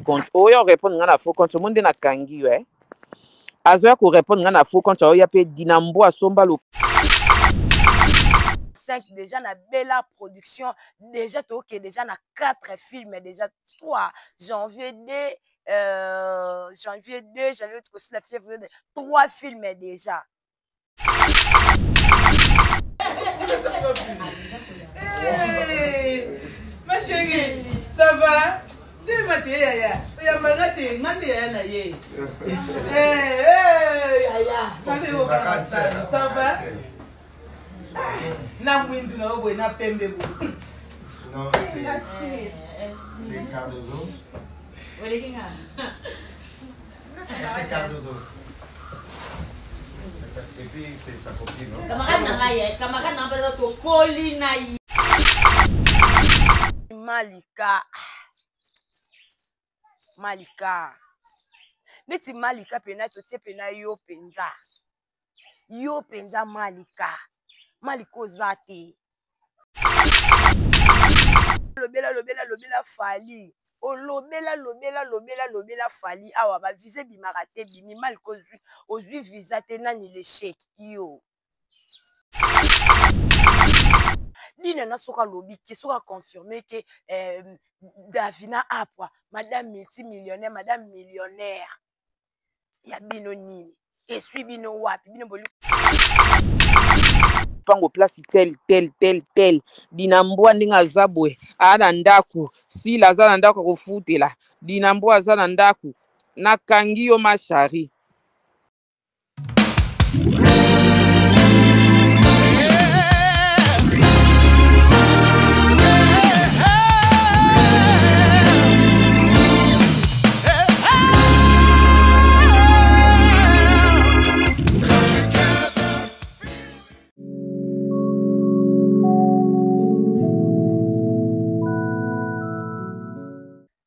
Compte oyo orépondre nga na faux compte, omoni nde nakangi yo eh. Azoya korépondre nga na faux compte, aoya mpe Dinambo asomba lo 5 déjà na Bella Production. Déjà toke déjà na 4 films, déjà 3 janvier 2, janvier 2, janvier la fièvre, 3 films déjà. Hey, ma chérie, ça va? Telema te yaya, oyambanga te, nga nde yaya na ye. Yaya, nga nde okaka sano, ça va? Na mwindu na yo boye na pembe boye. Non, c'est Cardozo. C'est Cardozo. Et puis c'est sa copine, non? Camarade na ngai, camarade na ngai, tokoli na ye. Malika, Malika, neti Malika pena totie pena yo penza, yo penza Malika, Malika oza te. Lobela, lobela, lobela Fally, olobela, lobela, lobela, lobela Fally awa ba visa ebimaka te, bimi Malika ozwi, ozwi visa te, nani l'échec yo. Dina na soki alobi ke, soki aconfirme ke, Davina Apwa, madame multimillionnaire, madame millionnaire ya bino nini? Esui bino wapi? Bino boli pango place tel tel tel tel. Dinambwa ndenge aza boye, aa na ndako, Sila aza na ndako akofutela. Dinambwa aza na ndako, nakangi yo ma chérie.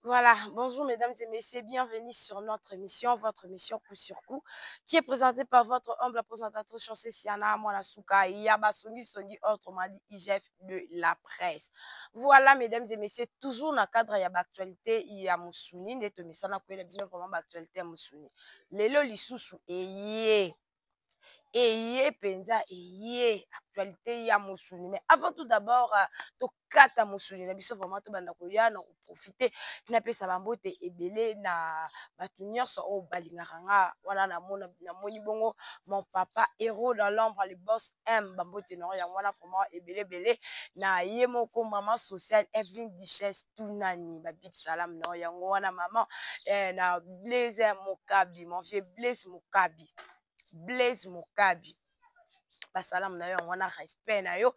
Voilà, bonjour mesdames et messieurs, bienvenue sur notre émission, votre émission Coup sur Coup, qui est présentée par votre humble présentatrice Chancé Siana Mwanasuka, Yaba Songi Songi, autrement dit IGF de la presse. Voilà mesdames et messieurs, toujours dans le cadre de l'actualité, il y a Mousouni, neto misana kouye la vraiment l'actualité ya Mousouni. Lelo lisusu eye, eye penza eye, actualité ya Mousouni. Mais avant tout d'abord, tokata Mousouni na biso vraiment tobanda koya na koprofiter napesa bambote ebele na bato nyonso oyo balingaka nga wana. Namoni bongo mon papa héros dans l'ombre, le boss M, bambote na yango wana vraiment ebele ebele na ye moko maman sociale Evelyne Duchesse Tunani, ba big salam na yango wana maman, na Blaise Mokabi, mon vieux Blaise Mokabi, Blaise Mokabi, basalamu na yo yango wana, respect na yo.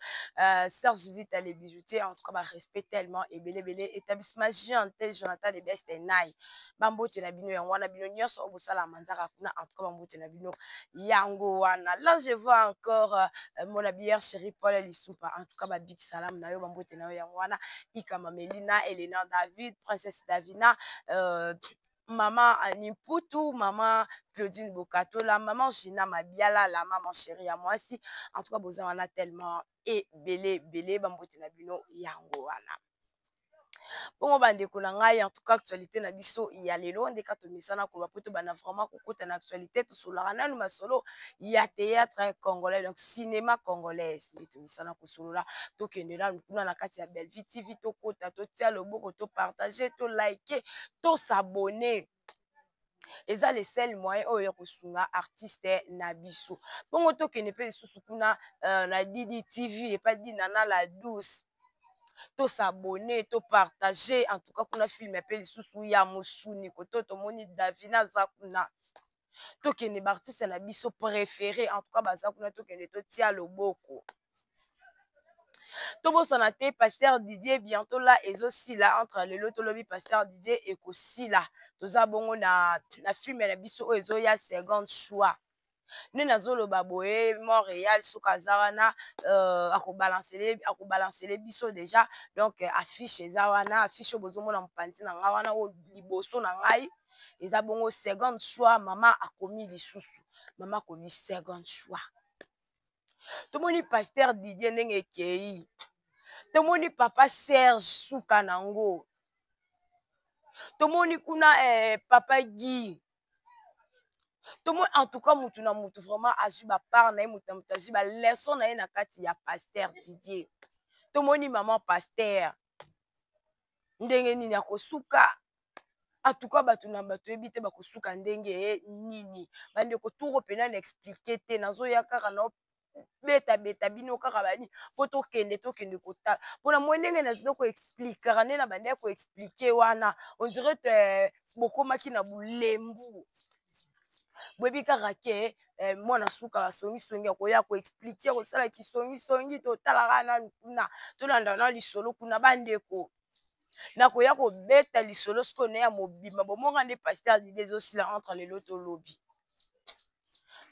Serge Vita le bijoutier, en tout cas ba respect tellement ebele ebele. Établissement Giante Jonathan de Best Nai, bambote na bino yango wana, bino nyonso oyo bosala manzaka kuna, en tout cas bambote na bino yango wana. Là je vois encore mon habilleur chéri Paul Lisupa, en tout cas ba big salam na yo, bambote na yo yango wana. Ikama Melina, Elena David, Princesse Davina, Maman Annie Poutou, Maman Claudine Bokatola, Maman Gina Mabiala, la maman chérie à moi aussi. En tout cas, besoin on a tellement et belé, belé, bambote na bino yango wana. Bongo bandeko na ngai, en tout cas actualité na biso ya lelo ndeka tomisana koloba po tobanda vraiment kokota na actualité, tosololaka nanu masolo ya théâtre congolais, donc cinéma congolaise nde tomisana kosolola. Tokende nanu kuna na kati ya Bellevue TV, tokota, totia loboko, topartage, tolike, tosabone. Eza le seul moyen oyo ya kosunga artiste na biso. Bongo tokende mpe lisusu kuna na Didi TV epa Dinana la douce, tosabone, topartage. En tout cas kuna film mpe lisusu ya Mosuni koto tomoni Davina aza kuna. Tokende ba artiste na biso préféré, en tout cas baza kuna, tokende totia loboko. Tobosana te Pasteur Didier bientôt là ezosila, entre lelo tolobi Pasteur Didier ekosila. Toza bongo na film na biso oyo ezoya Seconde Choix. Nde nazoloba boye Montréal soki aza wana, akobalancele biso déjà. Donc affiche eza wana, affiche oyo bozomona mopanzi na ngai wana, oyo liboso na ngai eza bongo Seconde Choix. Mama akomi lisusu, mama akomi Seconde Choix. Tomoni Pasteur Didier ndenge ekei, tomoni papa Serge suka nango. Tomoni kuna eh, papa Guy. Tomoni en tout cas mutu na mutu vraiment azwi ba part na ye, mutu na mutu azwi ba leçon na ye na kati ya pasteur Didier. Tomoni maman pasteur ndenge nini akosuka. En tout cas bato na bato yebi te bakosuka ndenge nini. Bandeko turo pena na expliquer te, nazoya kaka na beta beta bino kaka bani po tokende tokende kotala mpona moi ndenge nazali koexplikaka nde na bandaki koexplike wana on dirait eh, bokomaki na bulembu boyebi kaka ke eh, mwana suka basongisongi akoya koexplike akosala kisongisongi totalaka nanu kuna tolanda na lisolo kuna bandeko nakoya kobeta lisolo sikoyo na ya mobimba bomonga nde pasteur Didier ezosila entre lelo tolobi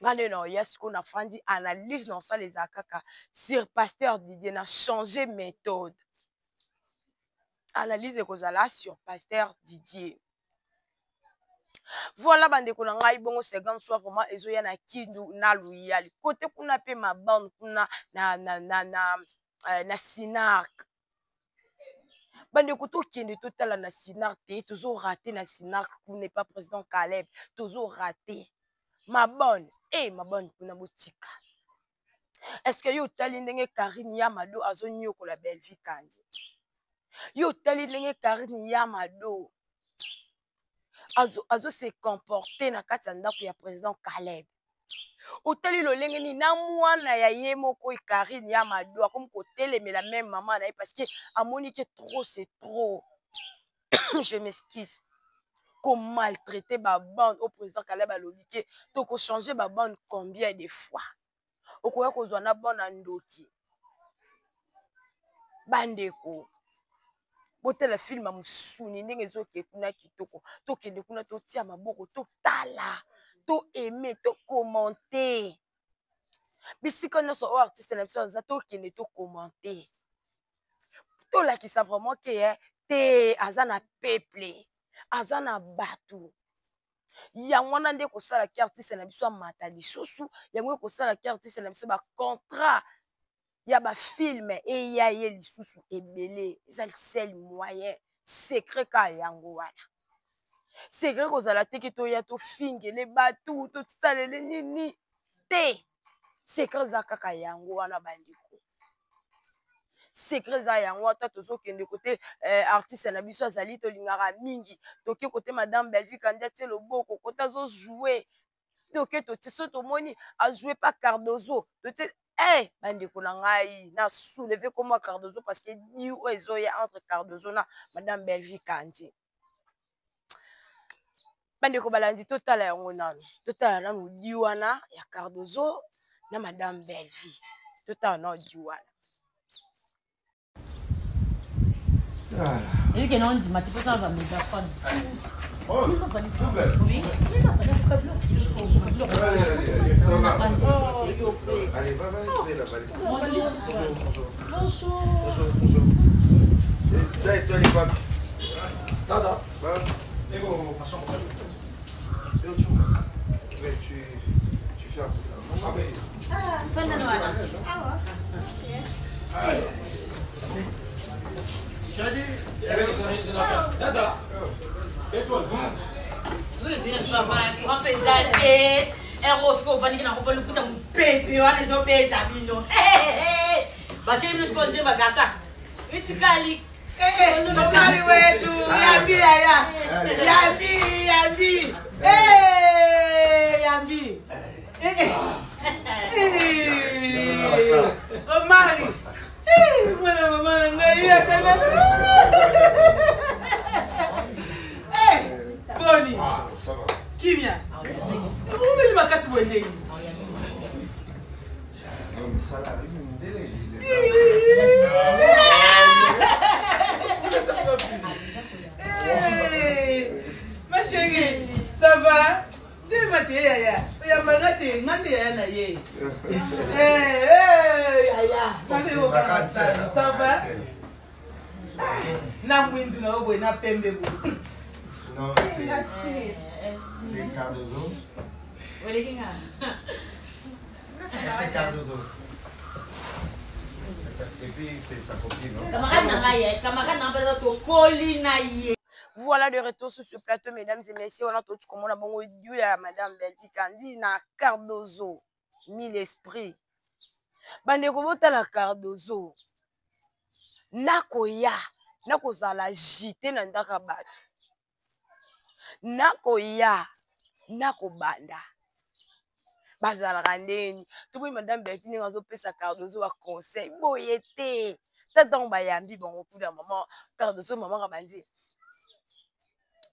nga nde naoya sikoyo nafandi analyse na osala eza kaka sur pasteur Didier na changer méthode analyse ekozala sur pasteur Didier. Voilà bandeko na ngai bongo seconde soit vraiment ezoya na Kindu na Luyali kote kuna pe mabande kuna na na na na, euh, na Sinark bandeko tokende totala na Sinark te tozo rate na Sinark kuna epa président Caleb tozo rate mabonne e eh, mabonne kuna botika est-ce que yo otali ndenge Karine Yamado azonyokola Bellevue Kandi yo otali ndenge Karine Yamado azo, azo se comporter na kati ya ndako ya président Caleb otali lolenge nini na mwana ya ye moko Karine ya Mado akomi kotelemela meme mama na ye parce que amoni ke trop c'est trop je m'excuse komaltraite babande au président Caleb alobi ke tokochange babande combien de fois okoya kozwa na bana ndoki bandeko botala film ya mosuni ndenge ezoke kuna kitoko tokende kuna totia maboko totala to aime to commente bisika nyonso oyo artiste na biso aza tokende to commente tolakisa vraiment ke eh, te aza na peuple aza na bato yango wana nde ekosala ki artiste na biso amata lisusu yango ekosala ki artiste na biso bacontrat ya bafilme eya ye lisusu ebele eza seul moyen secret kaka yango wana secret kozala te ke toya tofingele bato tosalele nini te secret eza kaka yango wana bandeko secret eza yango ata tozokende kote eh, artiste na biso azali tolingaka mingi toke kote madame Bellevue Kandi atie loboko kote azojoue toke totie so tomoni ajoue pa Cardozo totie eh bandeko na ngai na souleve komwa Cardozo parce que duo oyo ezoya entre Cardozo na madame Bellevue Kandi bandeko balandi totala yango nanu totala nanu di wana ya Cardozo na madame Bellevue totala nanu di wana Ebi ke naondima te mposa azwa megaphone. Oh, oui. Allez, va, va, la valise. Bonjour, bonjour. Bonjour. Bonjour, bonjour. Et toi, les papes. Dada. Tu, tu fais un peu ça. Ah, ah, Erosco ofandiki na kopa lokuta mopepe wana ezobeta bino basheli bino sikoyo nzemba gata esikali mobali wetu yambi yaya yambi yambi yambi omari mwana mama na ngai atana boni kimia omeli makasi boye ndenge Ma chérie, ça va? Telema te yaya, oyambanga te, nga nde yaya na ye. Yaya, nga nde okaka sano, ça va? Na mwindu na yo boye na pembe boye. Non, c'est Cardozo. C'est Cardozo. Et puis c'est sa copine. Camarade na ngai, camarade na ngai, tokoli na ye. Voilà de retour sur ce plateau, mesdames et messieurs. On a tout comme on a bon ya Madame Belvi Kandi na Cardozo, mille esprits. Bandeko botala Cardozo. Nakoya, nakozala jite na ndaka bato. Nakoya, nakobanda. Bazalaka ndeni. Tomoni Madame Belvi ndenge azopesa Cardozo ba conseil. Boye te. Ta ntango bayambi bango kuna mama Cardozo, mama kabandi.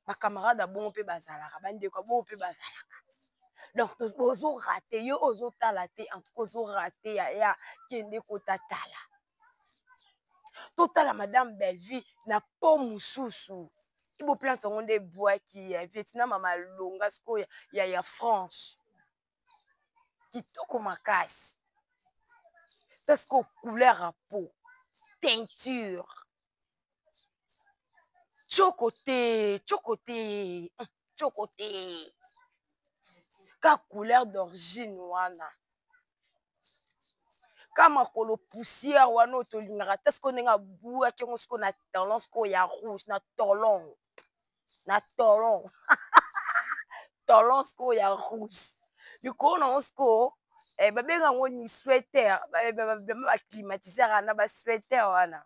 Ba camarade ya bongo mpe bazalaka, bandeko ya bongo mpe bazalaka. Donc ozo rate, yo ozotala te, en tout cas ozo rate yaya, kende kotatala. Totala Madame Bellevue na po mosusu. Ibo plante yango nde ebwaki ya Vietnam ya malonga sikoyo ya France. Kitoko makasi. Ta sikoyo couleur ya peau, teinture. Tshoko te, tshoko te, tshoko te. Ka couleur d'origine wana. Ka makolo poussière wana oyo tolingaka te, sikoyo ndenge abwaki yango sikoyo na talon sikoyo ya rouge, na talon. Na talon. Talon sikoyo ya rouge. Likolo na yango sikoyo, babenga yango ni sweater, ba climatiseur na ba sweater wana.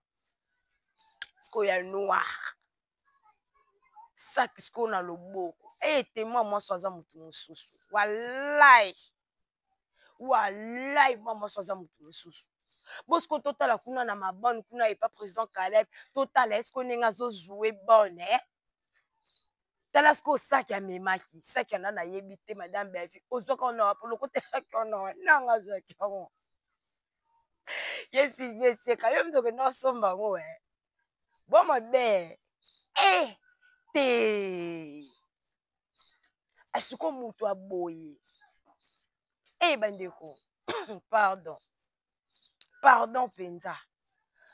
Sikoyo ya noir. Sac sikoyo na loboko. Témoin mwasi aza motu mosusu. Wallahi. Wallahi, mwa mwasi aza motu mosusu. Bosiko totala kuna na mabone kuna epa président Caleb, totala est-ce que ndenge azo jouer bonne, eh? Tala sikoyo saki amemaki, saki wana nayebi te. Madame Bellevue ozwaka wana wapi? Lokotelaki wana nanga azwaki yango ye Sylvie eseka yo moto okende osomba yango, eh? Bo mabe te, asiko moto aboye. Bandeko, pardon, pardon mpenza.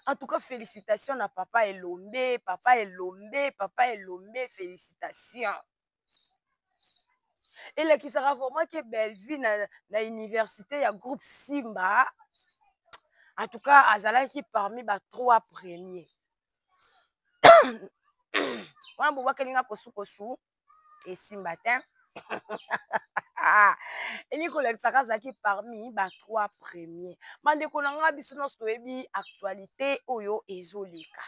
En tout cas, félicitations na papa Elombe, papa Elombe, papa Elombe, félicitations. Elakisaka vraiment ke Bellevue na université ya groupe Simba, en tout cas azalaki parmi ba trois premiers wana. Bobwakeli nga kosukosu esimba te. Elingi kolakisaka azalaki parmi ba trois premiers. Bandeko na nga, biso nyonso toyebi actualité oyo ezoleka.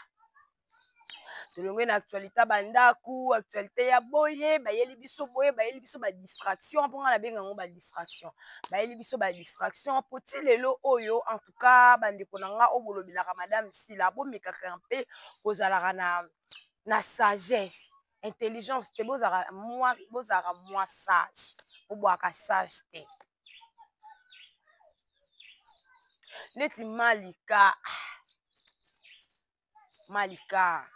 Tolongwe na actualité ya bandako, actualité ya boye bayeli biso, boye bayeli biso badistraction, mpo nga nabenga yango badistraction. Bayeli biso badistraction po ti lelo oyo. En tout cas, bandeko na nga oyo bolobelaka Madame Sila, bomekaka mpe kozalaka na sagesse, intelligence te. Bozalaka mwa sage, bobwaka sage te neti Malika. Malika,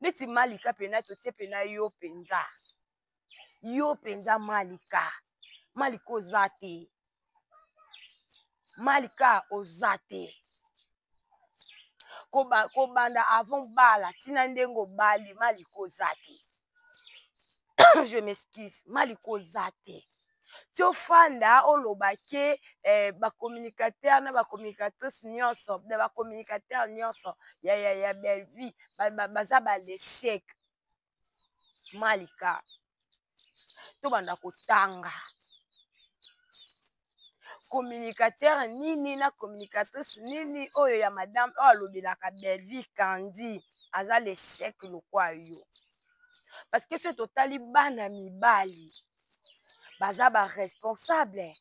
neti Malika mpena totie mpena yo mpenza, yo mpenza Malika. Malika oza te, Malika oza te. Kobanda avant bala ntina ndenge obali, Malika oza te. Je m'excuse, Malika oza te. Ti ofanda oloba ke bacommunicateur na bacommunicatrice nyonso, na bacommunicateur nyonso ya Bellevue baza bal'échec. Malika, tobanda kotanga communicateur nini na communicatrice nini oyo ya madame oyo alobelaka Bellevue Kandi aza l'échec lokwa yo. Parce que soki totali bana mibali baza baresponsable,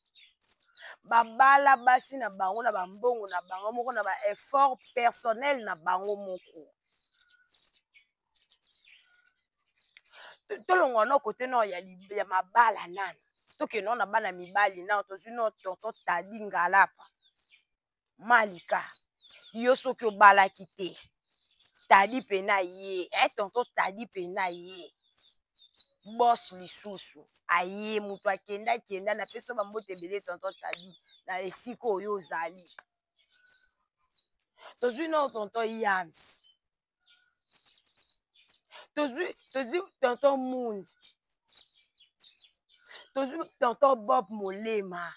babala basi na bango na bambongo na bango moko, na baeffort personnel na bango moko. Tolongwa no kote no ya mabala nano, tokende na bana mibali nano. Tozwi no tonton Tadi Ngalapa. Malika, yo soki obalaki te, Tadi mpena ye, tonton Tadi mpena ye bos lisusu aye moto akenda akenda. Napesi yo bambote ebele, tonton Tadi, na esika oyo ozali. Tozwi no tonton Yams, tozwi tonton Mundi, tozwi tonton Bob Molema.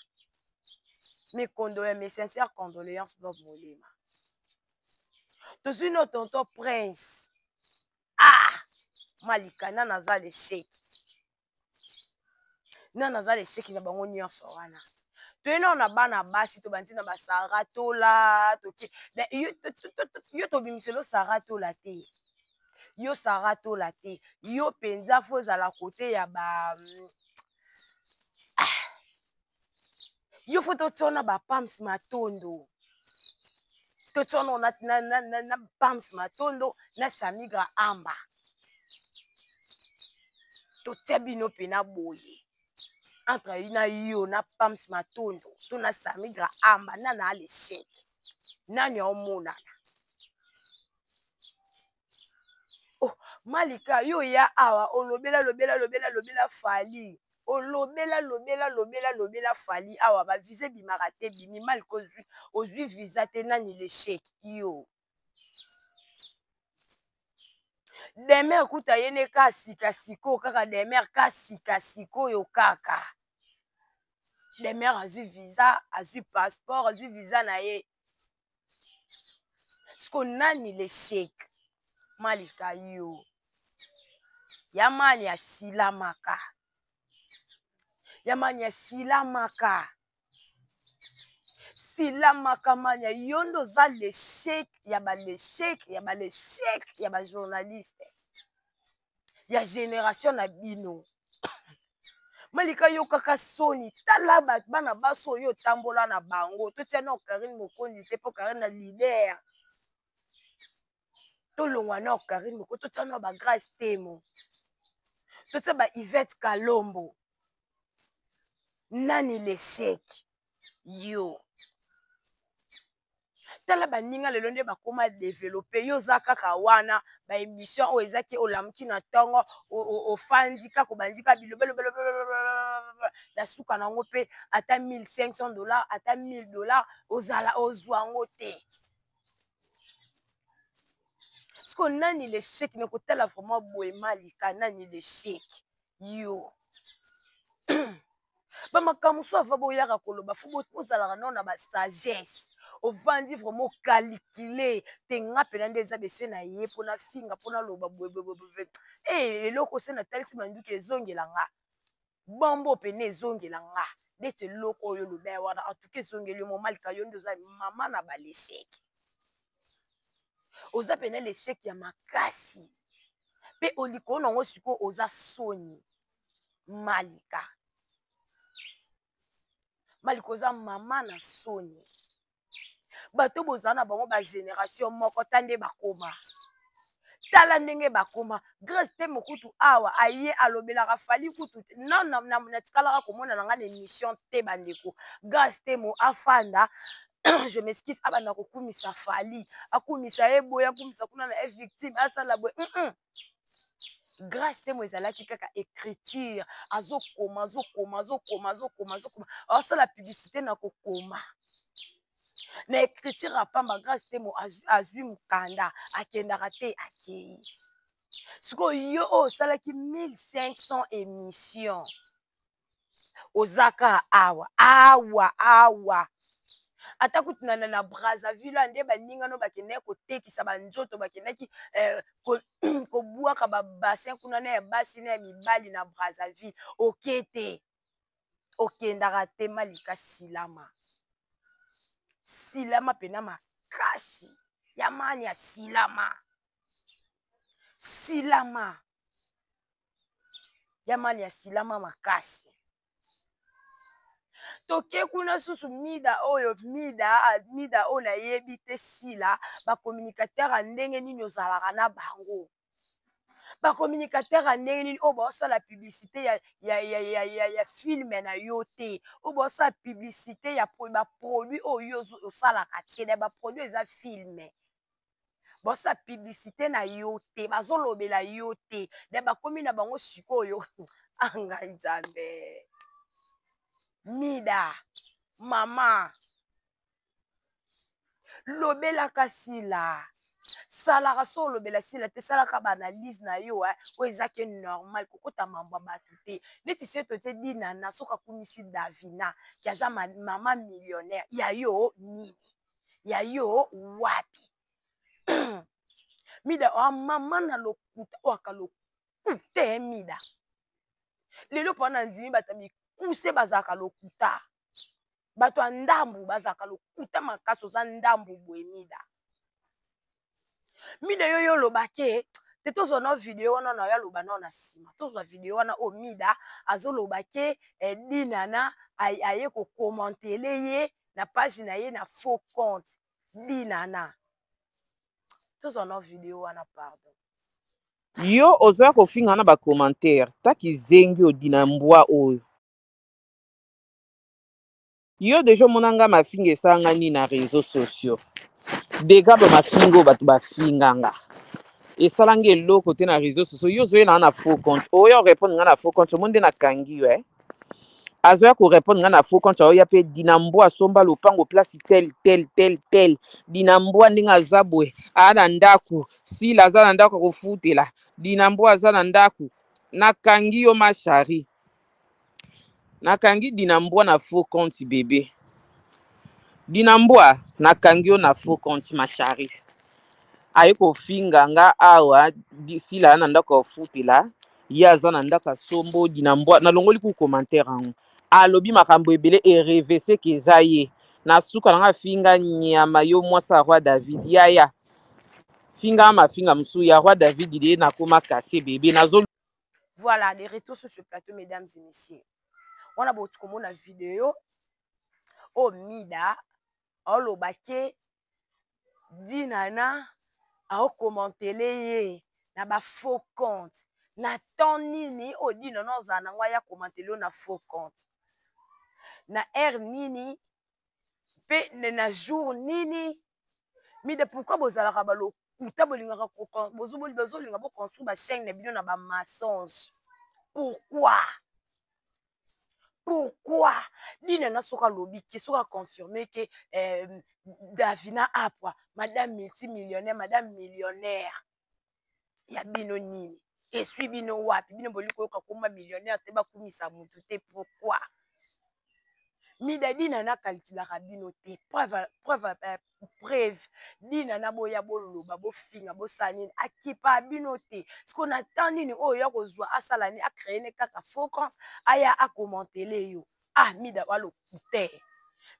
Mes condoléances, mes sincères condoléances, Bob Molema. Tozwi no tonton Prince. Ah, Malika nani aza l'échec? Nani aza l'échec na bango nyonso wana? Toye nao na bana basi, tobandi na basara tola, toke yo tobimiselo Sara Tola te, yo Sara Tola te, yo mpenza fo ozala kote ya ba yo fo totiona ba Pams Matondo, totiona na Pams Matondo na Samigra Amba, totia bino mpena boye entre na yo na Pams Matondo to na Samigra Amba, nana l'échec? Nani aomonana? Oh, Malika, yo ya awa olobela lobela lobela lobela Fally, olobela lobela lobela lobela Fally awa, ba visa ebimaka te, bimi Malika ozwi visa te, nani l'échec? Yo Demer kuta ye ne ka sika sikoyo kaka Demer ka sika sikoyo kaka Demer azwi visa, azwi passeport, azwi visa na ye. Siko nani l'échec? Malika yo ya mani asilamaka, ya mani asilamaka, silamaka mania, yo nde oza l'échec ya ba l'échec ya ba l'échec ya ba journaliste ya génération na bino. Malika yo kaka soni, tala bana basi oyo otambola na bango, totia na Karine Mokonzi te mpo Karine na leader, tolongwa na Karine Mokonzi, totia na ba Grace Temo, totia ba Yvette Kalombo, nani l'échec? Yo tala baninga lelo nde bakoma développe, yo oza kaka wana ba émission oyo ezaki olamuki na ntongo, ofandi kaka obandi kaka bilobelobelo, na suka nango mpe ata 1500 $, ata 1000 $, ozala ozwa yango te. Siko nani l'échec? Na kotala vraiment boye, Malika, nani l'échec? Yo bamakambo so ava boyaka koloba, fo bozalaka nao na basagesse, ovandi vraiment ocalculer te. Nga mpena nde eza besio na ye mpona finga, mpona loba boyeboyeboye, eloko se natalisi manduki ezongela nga, bombo pene ezongela nga neti eloko oyo oloba ya wana. En tout cas ezongeli yo mo. Malika, yo nde oza mama na bal'échec, oza pene l'échec ya makasi mpe olikolo nango sikoyo oza soni. Malika, Malika, oza mama na soni. Bato bozala na bango bagénération moko, ta nde bakoma, tala ndenge bakoma. Grace te mokutu awa aye alobelaka Fally kutu non, natikalaka komona na nga na émission te. Bandeko, Grace te mo afanda, je m'excuse, abanda kokumisa Fally, akumisa ye boye, akumisa kuna na ye victime, asala boye. Grâce te mo ezalaki kaka écriture, azokoma, azokoma, azokoma, azokoma, azokoma, azosala publicité na kokoma na écriture ya pamba. Grâce te mo azwi mokanda, akendaka te, akei. Sikoyo yo oyo osalaki 1500 émission, oza kaka awa awa awa, ata kutu na Brazzaville nde baningano bakendaki kotekisa banzoto, bakendaki kobwaka babassin kuna na ya basi na ya mibali na Brazzaville, oke te, okendaka te. Malika, silama, silama mpena makasi ya mani ya silama, silama ya mani ya silama makasi. Toke kuna susu, Mida oyo, Mida, Mida oyo nayebi te. Sila bacommunicateur ya ndenge nini ozalaka na bango? Bacommunicateur ya ndenge nini oyo baosala publicité ya film na yo te, oyo baosala publicité ya baproduit oyo yo osalaka te? Na baproduit eza film, basala publicité na yo te, bazolobela yo te, me bakomi na bango sikoyo. Angai Nzambe, Mida mama, lobelaka Sila, salaka so olobela Sila te, salaka baanalyse na yo oyo ezaki normal, kokota mambo ya bato te. Neti soki totie Dinana, soki akumisi Davina ki aza mama millionnaire, ya yo nini? Ya yo wapi? Mida oa mama na lokuta oyo aka. lokuta ya Mida. Lelo mpo na ndimi bato ya mikuse bazalaka lokuta, bato ya ndambu bazalaka lokuta makasi. Oza ndambu boye Mida. Mida yo yo oloba ke te, tozwa na video wana na yo aloba nao na nsima. Tozwa video wana oyo Mida azoloba ke eh, Dinana aye kokomantele ye na page na ye na faux compte. Dinana, tozwa na video wana, pardon. Yo ozoya kofinga na bacommentaire ta kizengi odina mbwa oyo. Yo deja omona nga mafinga esala nga nini na réseaux sociaux? Dega ba mafinga oyo bato bafinga nga esala nga eloko te na réseaux sociaux. Yo ozoyela nga na faux compte, oyo orépondre nga na faux compte, omoni nde nakangi yo eh? Azoya korépondre nga na faux compte, aoya mpe Dina Mbwa asomba lopango place tel tel tel tel. Dina Mbwa ndenge aza boye, aa na ndako, Sila aza na ndako akofutela. Dina Mbwa aza na ndako, nakangi yo ma shari. Nakangi Dina Mbwa na faux compte bebe. Dina Mbwa, nakangi yo na faux compte ma shari. Aye kofinga nga awa, Sila na ndako ya kofutela, ye aza na ndako asombo. Dina Mbwa, nalongoli ku commentaire yango. Alobi makambo ebele erevese ke eza ye. Na suka nanga afinga nyama yo mwasi ya roi David. Yaya finga mafinga mosusu ya roi David ye nakoma kase bebe nazo. Voilà, de retour sur ce plateau, mesdames et messieurs. Wana boti komona video oyo Mida aoloba ke Dinana aokomantele ye na bafaux compte. Na temps nini oyo Dinana ozala nango aya komantele yo na faux compte? Na heure nini mpe na jour nini? Mida, pourquoi bozalaka balokuta? Bolingaka bozolinga boconstruire bachaîne na bino na bamensonge, pourquoi? Pourquoi Dinana soki alobi ke, soki aconfirme ke eh, Davina Apwa madame multimillionnaire, madame millionnaire ya bino nini, eswi bino wapi? Bino bolingi koyoka komba millionnaire te, bakumisa mutu te, pourquoi? Mida, Dinana akalkulaka bino te. Preuve, preuve, preuve, Dinana boya boloba, bofinga, bosala nini, akipa bino te. Siko na temps nini oyo ya kozwa asala nini, acréer ne kaka faux compte, aya akomantele yo? Ah, Mida wa lokuta,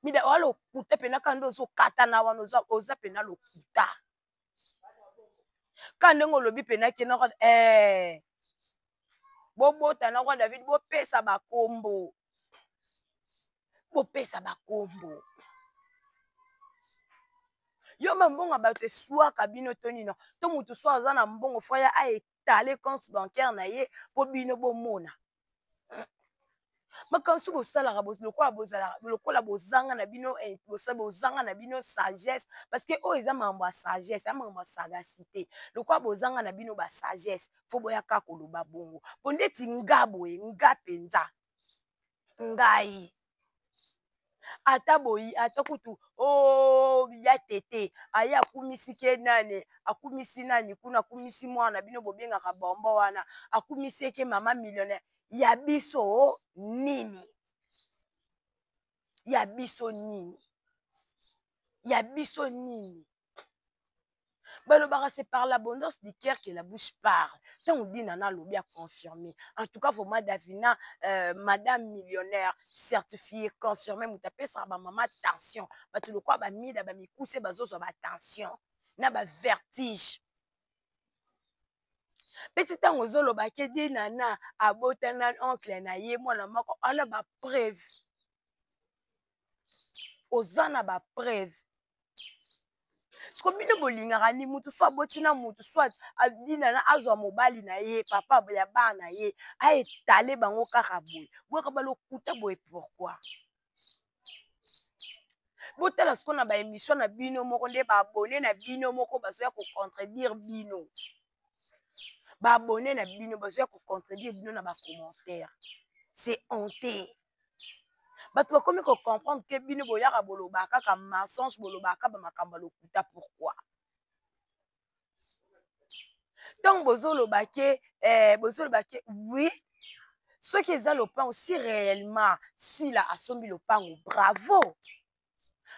Mida wa lokuta mpena. Kaka nde ozokatana wana, oza mpena lokuta. Ka ndenge olobi mpena ke noko eh, bobota na roi David, bopesa bakombo, bopesa bakombo. Yo ma mbongo ya bato eswaka bino to nino to motu so aza na mbongo, fo ya aetale compte bancaire na ye mpo bino bomona makambo so bosalaka lokola bozalaka lokola bozanga na bino, bozanga na bino sagesse, parce que oyo eza makambo ya sagesse, ya makambo ya sagacité. Lokola bozanga na bino basagesse, fo boya kaka koloba bongo. Mpo ndeti nga boye, nga mpenza ngai ata boyi, ata kutu o ya tete aye akumisi ke nani, akumisi nani kuna, akumisi mwana bino bobengaka bombo wana, akumisi eke mama millionnaire ya biso nini, ya biso nini, ya biso nini? Balobaka c'est par l'abondance du cœur que la bouche parle. Ntango Dinana alobi, aconfirme. En tout cas vraiment Davina, madame millionnaire certifié, confirmé, moto apesaka bamama tension, bato lokola bamida bamikuse bazozwa batension na bavertige. Peti ntango ozoloba ke Dinana abotana oncle na ye mwana moko, ana bapreuve? Oza na bapreuve? Siko bino bolingaka ni mutu so aboti na mutu, soit Dinana azwa mobali na ye, papa ya bana na ye, aetale bango kaka boye, boyaka balokuta boye, pourquoi? Botala siko na baémission na bino moko nde baabonné na bino moko bazoya kocontredire bino, baabonné na bino bazoya kocontredire bino na bacommentaire. C'est honte. Bato bakomi kocomprendre ke bino boyaka bolobaka kaka mensonge, bolobaka bamakambo ya lokuta. Pourquoi ntango bozoloba ke bozoloba ke oui, soki eza lopango, si réellement Sila asombi lopango, bravo,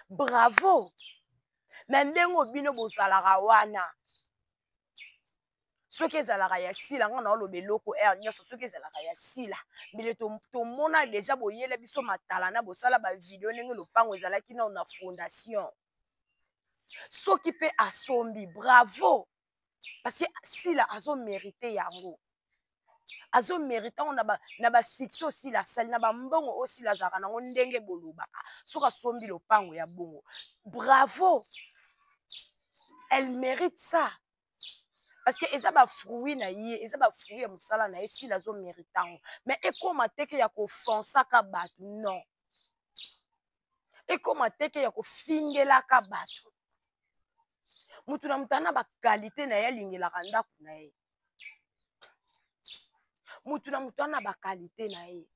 bravo. Me ndenge bino bozalaka wana, Soki ezalaka ya Sila, nga naoloba eloko heure nyonso, soki ezalaka ya Sila mbele tomona deja boyela biso matalana, bosala ba video ndenge lopango ezalaki nao na fondation. Soki pe asombi, bravo, parce que Sila azo merite yango, azo merite yango na ba succès oyo Sila asali, na ba mbongo oyo Sila azalaka nango, ndenge bolobaka. Soki asombi lopango ya bongo, bravo, elle mérite ça, parce que eza ba fruit na ye, eza ba fruit ya mosala na ye. Sila azo mérite yango. Mais ekóma teke ya kofonsaka bato, non, ekóma teke ya kofingelaka bato. Mutu na mutu ana baqualité na ye, alingelaka ndako na ye. Mutu na mutu ana baqualité na ye.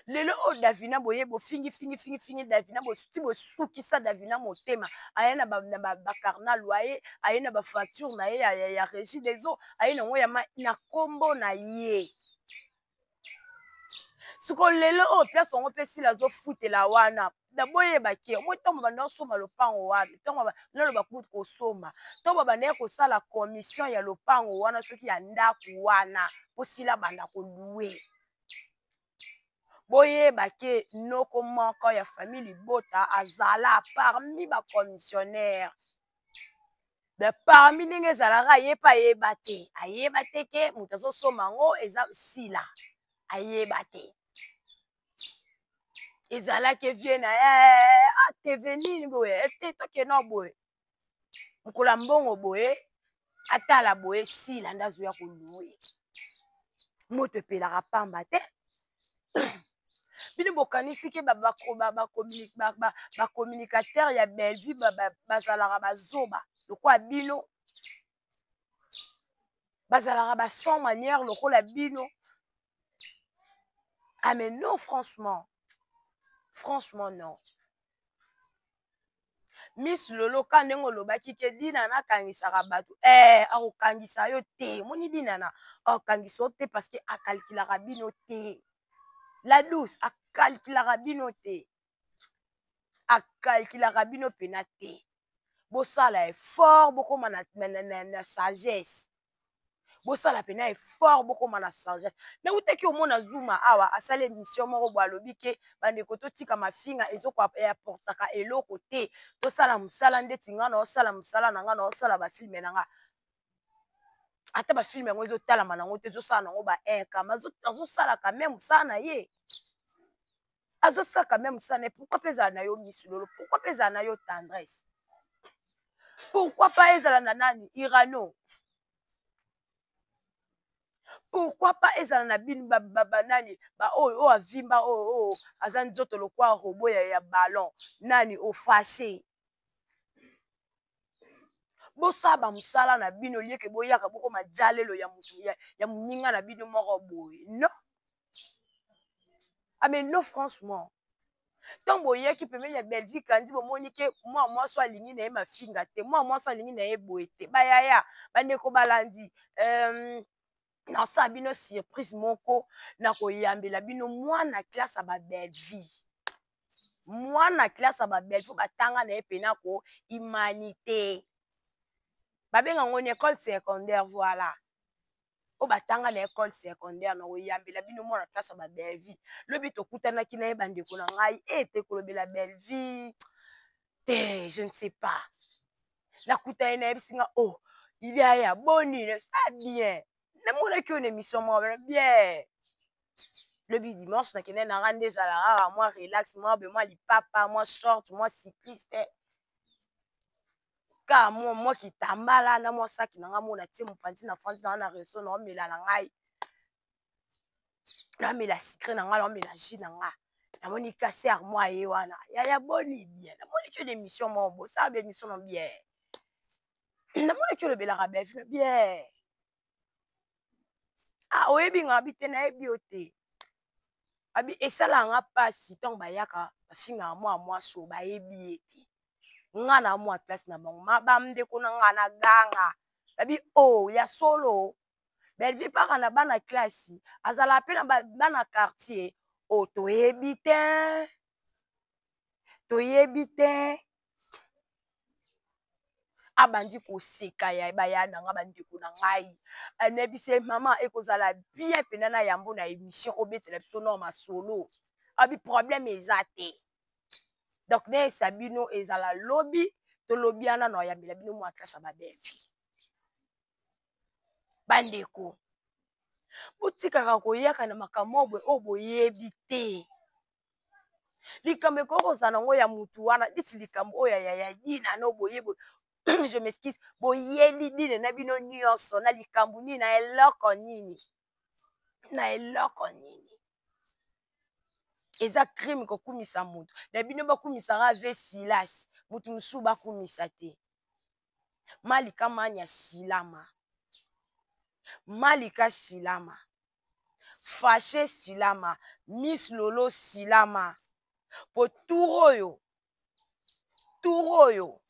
Lelo oyo Davina boye bofingi fingi fingi fingi Davina, ti bosukisa Davina motema. Aye na bacarnet loyer, aye na bafacture na ye ya Régie des eaux, aye nango ya na nkombo na ye. Siko lelo oyo place yango mpe Sila azofutela wana, na boyeba ke omoi ntango babanda kosomba lopango wana, ntango naloba kutu kosomba, ntango babandaki kosala commission ya lopango wana, soki ya ndako wana, mpo Sila banda kolouer, boyeba ke noko moko ya famille libota azala parmi bacommissionnaire. Mais parmi ndenge ezalaka, ye mpe ayeba te, ayeba te ke moto azosomba yango eza Sila. Ayeba te, ezalaki vie na ye atv nini boye te, tokende boye mokolo ya mbongo boye, atala boye, Sila nde azoya kolouer. Moto epelaka pamba te. Bino bokanisi ke bacommunicateur ya Bellevue bazalaka bazoba lokola bino, bazalaka ba sans manière lokola bino? Ah mais non, franchement, franchement non. Miss Lolo, ka ndenge olobaki ke Dinana akangisaka bato, akokangisa yo te. Omoni, Dinana akokangisa yo te, parce que akalkulaka bino te. La douce akalkulaka bino te, akalkulaka bino mpena te. Bosala effort, bokóma na sagesse. Bosala mpena effort, bokóma na sagesse. Nautaki omona Zuma awa asali émission moko boye, alobi ke bandeko, totika mafinga, ezoapportaka eloko te. Tosala mosala ndeti nga naosala mosala na nga, naosala bafilm na nga, ata bafilm yango ezotalama nango te, ezosala nango ba 1K, azosala quand même mosala na ye, azosala quand même mosala na ye. Pourquoi mpe ezala na yo Miss Lolo? Pourquoi mpe ezala na yo Tendresse? Pourquoi pas ezala na nani, Irano? Pourquoi pas ezala na bino banani baoyo oyo avimba, oyo oyo aza nzoto lokwa robot ya ballon, nani ofashe? Bosala bamosala na bino, lieke boyaka bokoma jalelo ya mutu ya moninga na bino moko boye. Non, ah mais non, franchement, ntango boyaki pembeni ya Bellevue Kandi, bomoni ke mwa mwasi alingi na ye mafinga te, mwa mwasi alingi na ye boye te. Bayaya, bandeko balandi, nasala bino surprise moko na koyambela bino mwana classe ya babellevue, mwana classe ya babellevue batanga na ye mpena ko humanité, babenga yango ni école secondaire, voilà, oyo batanga na école secondaire. Na koyambela bino mwana classe ya babellevue. Lobi tokutanaki na ye, bandeko na ngai, ete kolobela Bellevue te, je ne sais pas. Nakutani nayebisi nga: "Oh yaya, boni?" "Ça bien, namonaki oyo na émission moko bien lobi dimanche." Nakende na nga nde ezala kaka mwa relax, mwa be, mwa lipapa, mwa short, mwa cycliste, kaka mwa kitambala na mwa saki na nga mo natie mopanzi na fandi na nga na resto, naomela na ngai, naomela sucré na ngai, naomela jus na nga. Namoni kaser mwa ye wana: "Yaya, boni?" "Bien, namonaki oyo émission moko, bosala baémission no bien, namonaki olobelaka Bellevue bien." "Ah, oyebi nga?" "Abi te, nayebi yo te." Abi esalaka nga mpasi ntango bayaka bafingaka mwa mwasi oyo bayebi ye te. Nga na mwa classe na bango, bandeko na nga na ganga babi o oh, ya solo, Bellevue mpaka na bana classe, azalaka mpe na bana quartier oyo toyebi te, toyebi te. Abandi koseka ya baya na nga, bandeko na ngai. Nayebisi ye: "Mama, ekozala bien mpenza na yambo na émission, obetela biso no masolo." Abi problème eza te. Donc nayesa bino, ezala lobi, tolobi wana na oyambela bino mwa classe ya babelge. Bandeko, botikaka koyaka na makambo boye oyo boyebi te. Likambo ekoki kozala nango ya mutu wana, neti likambo oyo ya Dina no boye boye, je m'excuse, boyeli Dine na bino nyonso na likambo nini, na eloko nini, na eloko nini? Eza crime kokumisa moto na bino. Bakumisaka ave Silas, motu mosusu bakumisa te. Malika manya silama, Malika silama, Fashe silama, Miss Lolo silama, po tour oyo, tour oyo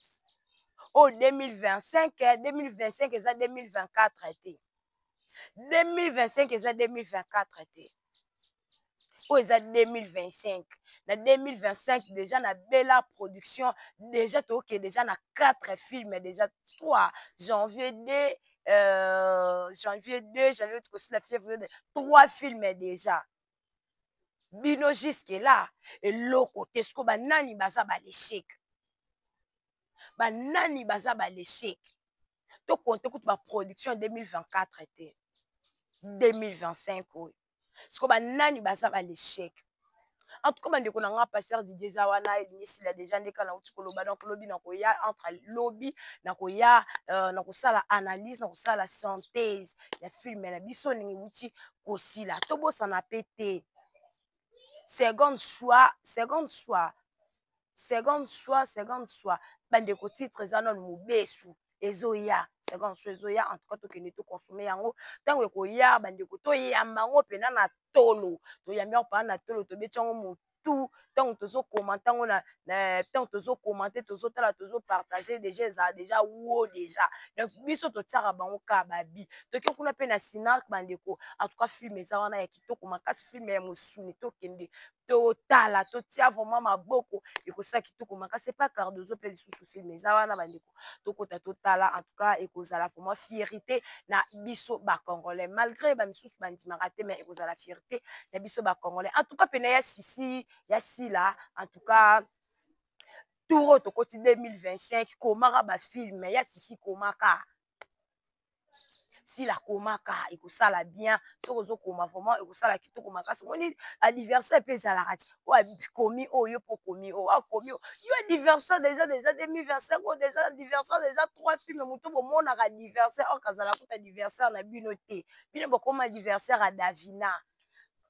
oyo 2025, 2025 eza 2024 te, 2025 eza 2024 te, oyo eza 2025. Na 2025 déjà na Bela Production déjà tookende déjà na 4 films déjà, 3 janvier, 2 janvier, 2 janvier kosila, février, 3 films déjà. Bino jusque là eloko te. Siko banani baza bal'échec? Banani baza bal'échec? Tokonte kutu baproduction 2024 te, 2025 oyo. Siko banani baza bal'échec? En tout cas, bandeko na nga, pasteur Didier eza wana, elingi esila déjà. Ndeka nauti koloba, donc lobi nakoya, entre lobi nakoya nakosala analyse, nakosala synthèse ya film na biso ndenge euti kosila. Tobosana mpe te Seconde Choix, Seconde Choix, Seconde Choix, Seconde Choix. Bandeko, titre eza nano mobesu, ezoya. Seconde Choix ezoya. En tout cas, tokende toconsommer yango ntango ekoya. Bandeko, toyamba yango mpena na tolo, toyambi yango mpena na tolo, tobeti yango motu ntango tozokoma, ntango ntango tozokomante, tozotala, tozopartager déjà, ezala déjà wo déjà. Donc biso totiaka bango kaka babi. Toke kuna mpe na Sinac. Bandeko, en tout cas, film eza wana ya kitoko makasi, film ya mosuni. Tokende totala, totia vraiment maboko, ekosala kitoko makasi. Epa Cardozo mpe lisusu film eza wana. Bandeko, tokota totala. En tout cas, ekozala vraiment fierté na biso bacongolais, malgré bamisusu bandimaka te, mais ekozala fierté na biso bacongolais. En tout cas, pene ya sisi ya sila. En tout cas, tour oyo tokoti 2025, komaka bafilm ya sisi, komaka sila, komaka, ekosala bien. Soki ozokoma, vraiment ekosala kitoko makasi. Omoni anniversaire mpe ezalaka ti oyo akomi oyo, yo mpo okomi oyo, akomi oyo, yo anniversaire déjà 2025 oyo déjà anniversaire, déjà trois films. Moto bomonaka anniversaire or kazala kuta anniversaire na bino te. Bino bokoma anniversaire ya Davina.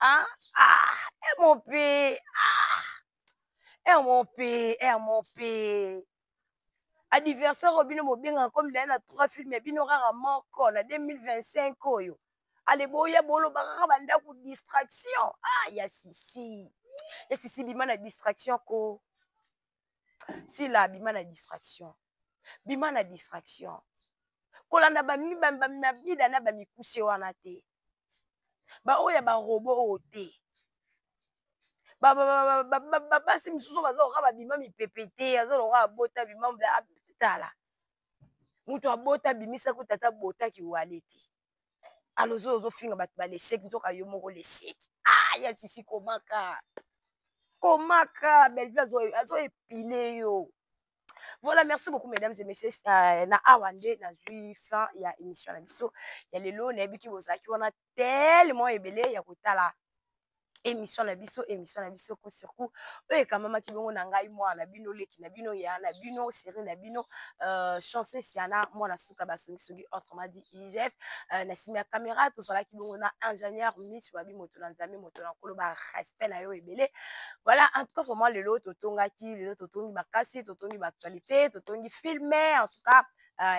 Ah ah, e mon pe, ah e mon pe, e mon pe anniversaire oyo bino bobengaka comme naye na trois films ya bino kaka moko na 2025 oyo. Ale boya boloba kaka bandako distraction. Ah, ya sisi, ya sisi, bima na distraction ko. Sila, bima na distraction, bima na distraction. Kolanda bamida na bamikuse wana te, baoyo ya barobo oyo te. Basi misusu baza loka babima mipepe te, aza loka abota bima. Tala moto abota, abimisa kuta ata botaki wale te. Alozo ozofinga bato bal'échec, nzoka yo moko l'échec. Ah, ya sisi, komaka, komaka. Bellevue azoepile yo. Voilà, merci beaucoup, mesdames et messieurs. Na awa nde nazwi fin ya émission na biso ya lelo. Nayebiki bozalaki wana tellement ebele ya kotala émission na biso, émission na biso Coup sur Coup, oyo ekamamaki bongo na ngai, mwana na bino, leki na bino, ya na bino, chéri na bino, Chance Siana, mwana suka basongisongi, autrement dit IGF. Na nsima ya caméra tozalaki bongo na ingénieur Miss Babi, moto na Nzambe, moto na Nkolo. Barespect na yo ebele. Voilà, en tout cas, vraiment lelo totongaki, lelo totongi makasi, totongi baactualité, totongi film. En tout cas,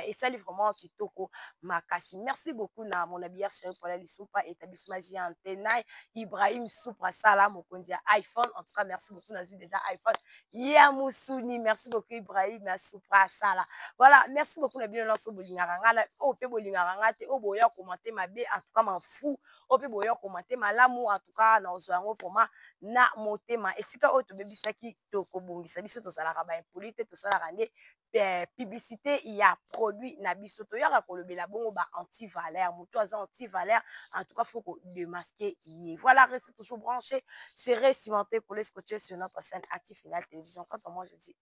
esali vraiment kitoko makasi. Merci beaucoup na mon habilleur chéri Paula Lisupa, établissement Giantenai, Ibrahim Supra Sala, mokonzi ya iPhone. En tout cas, merci beaucoup, nazwi déjà iPhone ya mosuni. Merci beaucoup, Ibrahim ya Supra Sala. Voilà, merci beaucoup na bino nyonso bolingaka nga, na oyo mpe bolingaka nga te, oyo boya commenter mabe, en tout cas mafu, oyo mpe boya commenter malamu. En tout cas, nazwa yango vraiment na motema. Esika oyo tobebisaki, tokobongisa. Biso tozalaka baimpoli te, tosalaka nde. Publicité ya produit na biso, toyaka kolobela bongo ba anti-valeur. Moto aza anti-valeur, en tout cas faut kodémasquer ye. Voilà, restez toujours branché, serré, cimenté, collé, scotché sur notre chaîne Active Final Télévision. Quant à moi, je dis